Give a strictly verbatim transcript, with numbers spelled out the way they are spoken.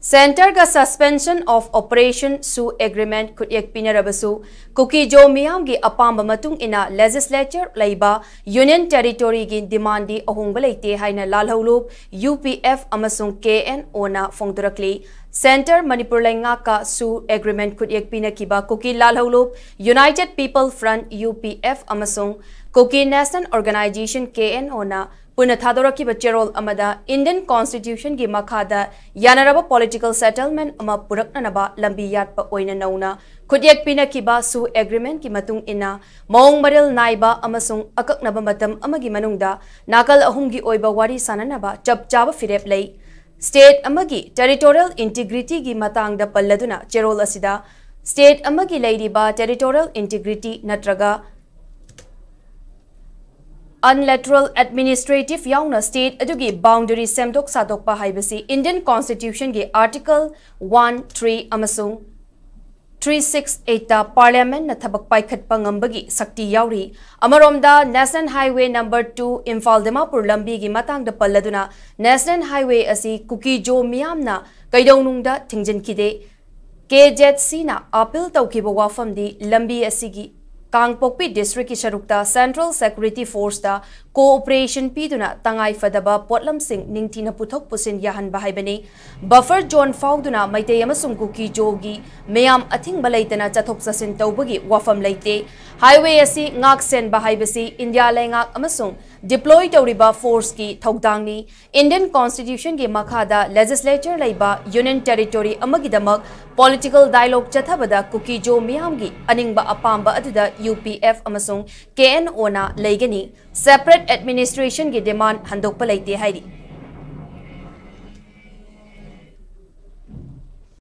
Centreꯒ Suspension of Operation ꯁꯨ Agreement ꯈꯨꯠꯌꯦꯛ ꯄꯤꯅꯔꯕꯁꯨ, ꯀꯨꯀꯤ ꯖꯣ ꯃꯤꯌꯥꯝꯒꯤ ꯑꯄꯥꯝꯕ ꯃꯇꯨꯡ ꯏꯟꯅ legislature ꯂꯩꯕ Union Territoryꯒꯤ demandꯗꯤ ꯑꯍꯣꯡꯕ ꯂꯩꯇꯦ ꯍꯥꯏꯅ ꯂꯥꯜꯍꯧꯂꯨꯞ, ꯌꯨ ꯄꯤ ꯑꯦꯐ ꯑꯃꯁꯨꯡ ꯀꯦ ꯑꯦꯟ ꯑꯣꯅ ꯐꯣꯡꯗꯣꯔꯛꯂꯤ꯫ Centre ꯃꯅꯤꯄꯨꯔ ꯂꯩꯉꯥꯛꯀꯁꯨ agreement ꯈꯨꯠꯌꯦꯛ ꯄꯤꯅꯈꯤꯕ Kuki Lalhoulup, United People Front, U P F, ꯑꯃꯁꯨꯡ Kuki National Organisation, K N O ꯄꯨꯟꯅ ꯊꯥꯗꯣꯔꯛꯈꯤꯕ ꯆꯦꯔꯣꯜ ꯑꯃꯗ Indian Constitutionꯒꯤ ꯃꯈꯥꯗ ꯌꯥꯅꯔꯕ political settlement ꯑꯃ ꯄꯨꯔꯛꯅꯅꯕ ꯂꯝꯕꯤ ꯌꯥꯠꯄ ꯑꯣꯏꯅ ꯅꯧꯅ ꯈꯨꯠꯌꯦꯛ ꯄꯤꯅꯈꯤꯕ ꯁꯨ Agreementꯀꯤ ꯃꯇꯨꯡ ꯏꯟꯅ, ꯃꯑꯣꯡ ꯃꯔꯤꯜ ꯅꯥꯏꯕ ꯑꯃꯁꯨꯡ ꯑꯀꯛꯅꯕ ꯃꯇꯝ ꯑꯃꯒꯤ ꯃꯅꯨꯡꯗ ꯅꯥꯀꯜ ꯑꯍꯨꯝꯒꯤ ꯑꯣꯏꯕ ꯋꯥꯔꯤ ꯁꯥꯅꯅꯕ ꯆꯞ ꯆꯥꯕ ꯐꯤꯔꯦꯞ ꯂꯩ꯫ State ꯑꯃꯒꯤ territorial integrityꯒꯤ ꯃꯇꯥꯡꯗ ꯄꯜꯂꯗꯨꯅ ꯆꯦꯔꯣꯜ ꯑꯁꯤꯗ, state ꯑꯃꯒꯤ ꯂꯩꯔꯤꯕ territorial integrity ꯅꯠꯇ꯭ꯔꯒ unilateral administrative ꯌꯥꯎꯅ state ꯑꯗꯨꯒꯤ boundary ꯁꯦꯝꯗꯣꯛ ꯁꯥꯗꯣꯛꯄ ꯍꯥꯏꯕꯁꯤ Indian Constitutionꯒꯤ Article one three ꯑꯃꯁꯨꯡ three six eight Parliamentꯅ ꯊꯕꯛ ꯄꯥꯏꯈꯠꯄ ꯉꯝꯕꯒꯤ ꯁꯛꯇꯤ ꯌꯥꯎꯔꯤ꯫ ꯑꯃꯔꯣꯝꯗ, National Highway number two Imphal Dimapur ꯂꯝꯕꯤꯒꯤ ꯃꯇꯥꯡꯗ ꯄꯜꯂꯗꯨꯅ, National Highway ꯑꯁꯤ ꯀꯨꯀꯤ ꯖꯣ ꯃꯤꯌꯥꯝꯅ ꯀꯩꯗꯧꯅꯨꯡꯗ ꯊꯤꯡꯖꯤꯟꯈꯤꯗꯦ꯫ ꯀꯦ ꯖꯦꯠ ꯁꯤꯅ appeal ꯇꯧꯈꯤꯕ ꯋꯥꯐꯝꯗꯤ ꯂꯝꯕꯤ ꯑꯁꯤꯒꯤ ꯀꯥꯡꯄꯣꯛꯄꯤ districtꯀꯤ ꯁꯔꯨꯛꯇ Central Security Forceꯇ cooperation ꯄꯤꯗꯨꯅ ꯇꯉꯥꯏ ꯐꯗꯕ ꯄꯣꯠꯂꯝꯁꯤꯡ ꯅꯤꯡꯊꯤꯅ ꯄꯨꯊꯣꯛ ꯄꯨꯁꯤꯟ ꯌꯥꯍꯟꯕ ꯍꯥꯏꯕꯅꯤ꯫ Buffer zone ꯐꯥꯎꯗꯨꯅ ꯃꯩꯇꯩ ꯑꯃꯁꯨꯡ ꯀꯨꯀꯤ ꯖꯣꯒꯤ ꯃꯤꯌꯥꯝ ꯑꯊꯤꯡꯕ ꯂꯩꯇꯅ ꯆꯠꯊꯣꯛ ꯆꯠꯁꯤꯟ ꯇꯧꯕꯒꯤ ꯋꯥꯐꯝ ꯂꯩꯇꯦ꯫ Highway ꯑꯁꯤ ꯉꯥꯛ ꯁꯦꯟꯕ ꯍꯥꯏꯕꯁꯤ India ꯂꯩꯉꯥꯛ ꯑꯃꯁꯨꯡ deploy ꯇꯧꯔꯤꯕ forceꯀꯤ ꯊꯧꯗꯥꯡꯅꯤ꯫ Indian Constitutionꯒꯤ ꯃꯈꯥꯗ legislature ꯂꯩꯕ Union Territory ꯑꯃꯒꯤꯗꯃꯛ political dialogue ꯆꯠꯊꯕꯗ ꯀꯨꯀꯤ ꯖꯣ ꯃꯤꯌꯥꯝꯒꯤ ꯑꯅꯤꯡꯕ ꯑꯄꯥꯝꯕ ꯑꯗꯨꯗ ꯌꯨ ꯄꯤ ꯑꯦꯐ ꯑꯃꯁꯨꯡ ꯀꯦ ꯑꯦꯟ ꯑꯣꯅ ꯂꯩꯒꯅꯤ꯫ Separate administrationꯒꯤ demand ꯍꯟꯗꯣꯛꯄ ꯂꯩꯇꯦ ꯍꯥꯏꯔꯤ꯫